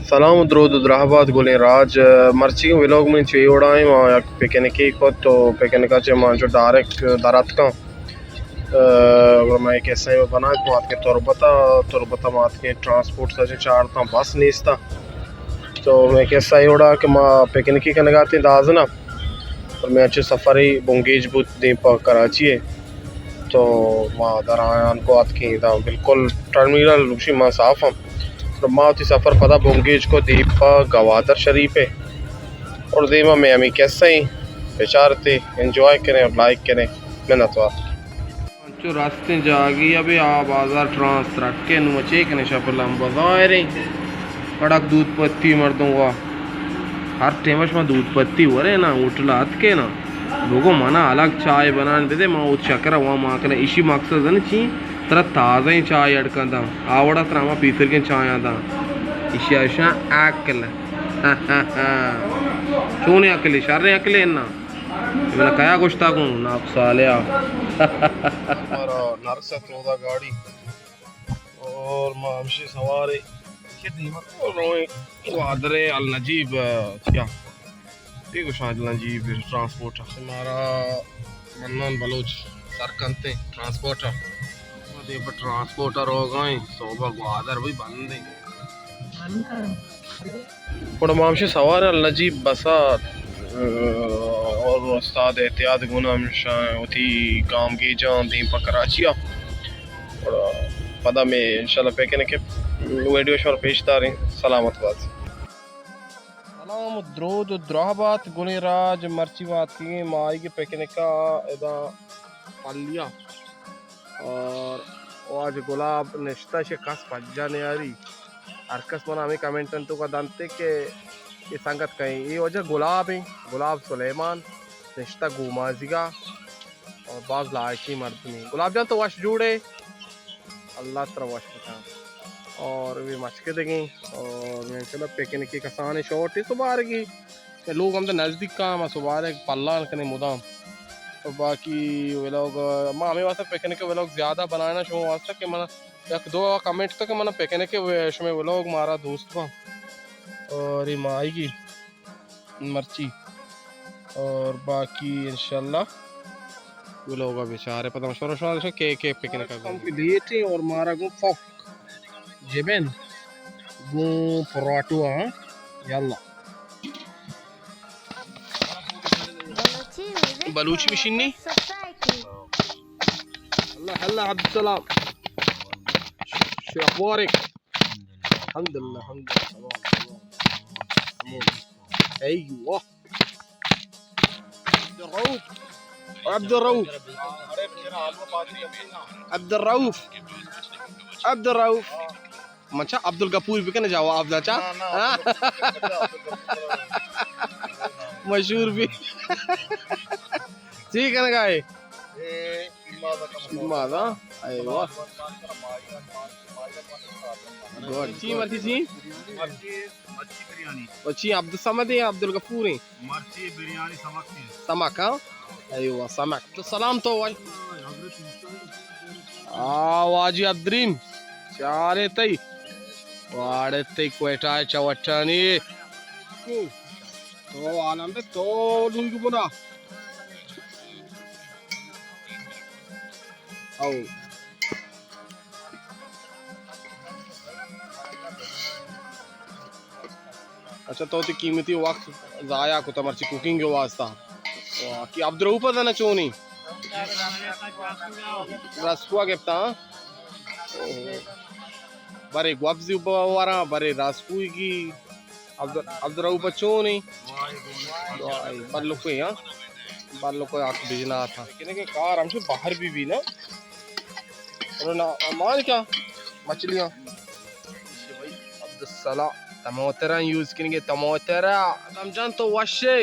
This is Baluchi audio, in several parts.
سلام و درود و درہبات گلیں راج۔ مرچی ولاگ من چو اے وڑا ایں، ما یک پکنکے کت و پکنکا چہ ما چو ڈائریکٹ در اتکاں۔ گڑا ما یک قصہ اے بنائیں، ما اتکیں تربتا، تربتا ما اتکیں ٹرانسپورٹ سجیں چارتاں، بس نیستا۔ تو مئے قصہ اے وڑا کہ ما پکنکے کنگا اتیں دازنا، اور مئے انچیں سفرے بنگیج بوت دیم پہ کراچی ء۔ تو ما در آیان کو اتکیں، داں بالکل ٹرمینل گوشی ما صاف ہم۔ تو ما وتی سفر پدا بنگیج کو دیم پہ گوادر شریف ء۔ اور دیما مئے ہمیں قصہ ایں، بچارتے، انجوائے کریں اور لائک کریں۔ منتوار۔ انچو راستیں جاگہے ء بے آ بازار ٹرانس ترکے، نوں چے کنے شپ لمب ظاہریں۔ کڑک دودھ پتی مردم وا۔ ہر ٹائم شما دودھ پتی ورے نا، ہوٹل اتکے نا۔ بگو منا الگ چائے بنان بدے، ما اوت شکر وا ما کنے۔ ایشی مقصد نے چی؟ ترا تازہ چائے اڑ کن داں۔ آ وڑا ترا ما پیسرگیں چایاں داں۔ ایشی اشاں عقل۔ چونیں عقلے؟ شریں عقلے نا؟ بلا کیا گوشتا گوں ناپ سالیا۔ مارا نرس ات اودا گاڑی اور ما ہمشی سوارے کہ دیما روئیں گوادر النجیب، کیا یہ گوشاں النجیب ٹرانسپورٹ۔ مارا منان بلوچ سر کنتے ٹرانسپورٹ۔ ما دیم پہ ٹرانسپورٹ روگائیں، صوبہ گوادر بھی بندیں۔ گڑا ما ہمشی سوار النجیب بسا، اور استاد احتیاط گون ہمشاں وتی گام گیجاں دیم پہ کراچی ء۔ گڑا پدا میں انشاءاللہ پکنک ویڈیو شمار پیش داریں۔ سلامت بات۔ سلام و درود و دراہ بات گلیں راج، مرچی ما اتکیں ماہیگ پکنک ء ادا پلیا۔ اور واجہ گلاب نشتہ، شے کس پجا نیاری۔ ہر کس من ہمیں کمنٹ انتو کا دنتے کہ یہ سنگت کہیں، یہ واجہ گلاب ہیں، گلاب سلیمان نشتہ گومازیگا اور باز لائقی مردمی۔ گلاب جان تو وش جوڑے، اللہ ترا وش بکن۔ اور وی مچکے دگیں اور میں چلو پکنکی کسانے شوٹی سبارگی۔ لوگ ہم تو نزدیک کا، ما سبارے پلان کنے مدام۔ تو باقی ولاگ ما ہمیں واسطہ پکنک ولاگ زیادہ بنانا شما واسطہ کہ من یک دو کمنٹ تو کہ من پکنک و-، شما ولاگ مارا دوست باں۔ اور یہ ماہیگی مرچی اور باقی انشاءاللہ ولاگ بیچارے پدا مشورہ شما کہ کہ پکنک کا۔ ہم کہ لیٹ ہیں اور مارا گو فوق جبن گوں پراٹو ہاں۔ یلا۔ بلوچی مشینی۔ اللہ، اللہ عبدالسلام۔ شو اخبارک؟ الحمدللہ، الحمدللہ، تمام، تمام۔ ایوہ۔ عبدالرؤف۔ عبدالرؤف۔ عبدالرؤف۔ عبدالرؤف۔ من چا عبدالغفور بکن جواب دا چا؟ نا، نا، ہاں؟ عبدالغفور۔ مشہور بھی۔ چی کنگا ہے؟ اے، ماذا؟ ایوہ۔ گڈ۔ چی مرچی چی؟ مرچی، مرچی بریانی۔ او چی عبدالصمد ہیں یا عبدالغفور ہیں؟ مرچی بریانی سمک ہیں۔ سمک، ہاں؟ ایوہ، سمک۔ تو سلام تو واجہ۔ آ، واجی عبدالرحیم۔ چارے تئی۔ واڑے تئی کوئٹہ چوٹانی۔ تو عالم دے تو لنگ بنا۔ او۔ اچھا، تو وتی قیمتی وقت ضائع کتا مرچی کوکنگ واسطہ۔ واہ، کہ عبدالرؤف ء زاناں چونی؟ رسکوا گپتا، ہاں؟ اوہ۔ برے گوبزی وراں، برے رسکوئی گی۔ عبد-، عبدالرؤف چونی؟ بلکوئی، ہاں؟ بلکوئی حق بجنا تھا۔ لیکن کہ کار ہمشہ باہر بھی بھی نا۔ اور نا، مان کیا؟ مچھلیاں۔ عبدالسلام، تموترا یوز کنگے، تموترا۔ ادم جان تو وشے؟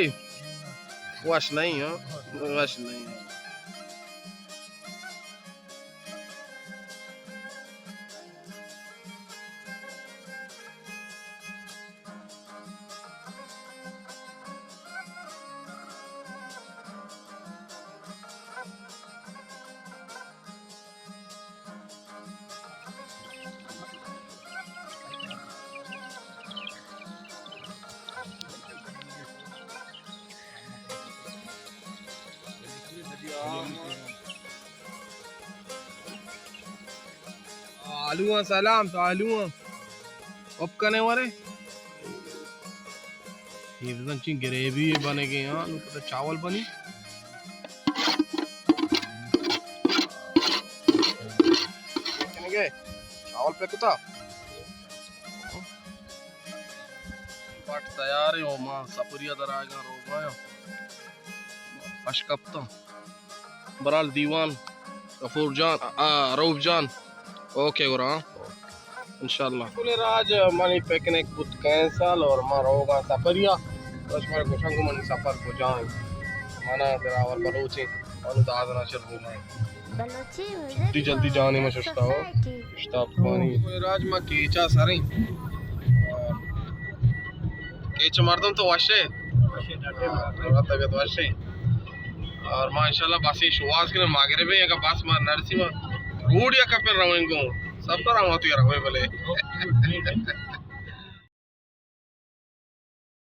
وش نہیں، ہاں؟ وش نہیں۔ آلو آں، سلام، تو آلو آں۔ اپ کنے ورے؟ یہ بزن چین گریوی بنے گے، ہاں، نو پتہ چاول بنی۔ کنگے، چاول پہ کتا۔ پٹ تیار ہے، او ما سپریا در آئے گا، روگا یا۔ پش کپتا۔ برال دیوان، غفور جان، آ، رؤف جان۔ اوکے گڑا، ہاں۔ انشاءاللہ۔ کل راج منی پکنک بوت کینسل اور ما روگا سفریا۔ تو شمار گوشاں کہ منی سفر کجا ہیں۔ منا دراور بلوچ ہیں۔ اور دادنا چل روگا ہیں۔ جلدی جلدی جانے میں ششتا ہو۔ شتاب پانی۔ کل راج ما کیچا سریں۔ اور کیچ مردم تو وشے۔ ہاں، طبیعت وشے۔ اور ما انشاءاللہ بس شواز کریں مغرب ہے، اگر بس ما نرسی ما روڈ یا کپن رویں گو۔ سب تو رہا تو رویں بلے۔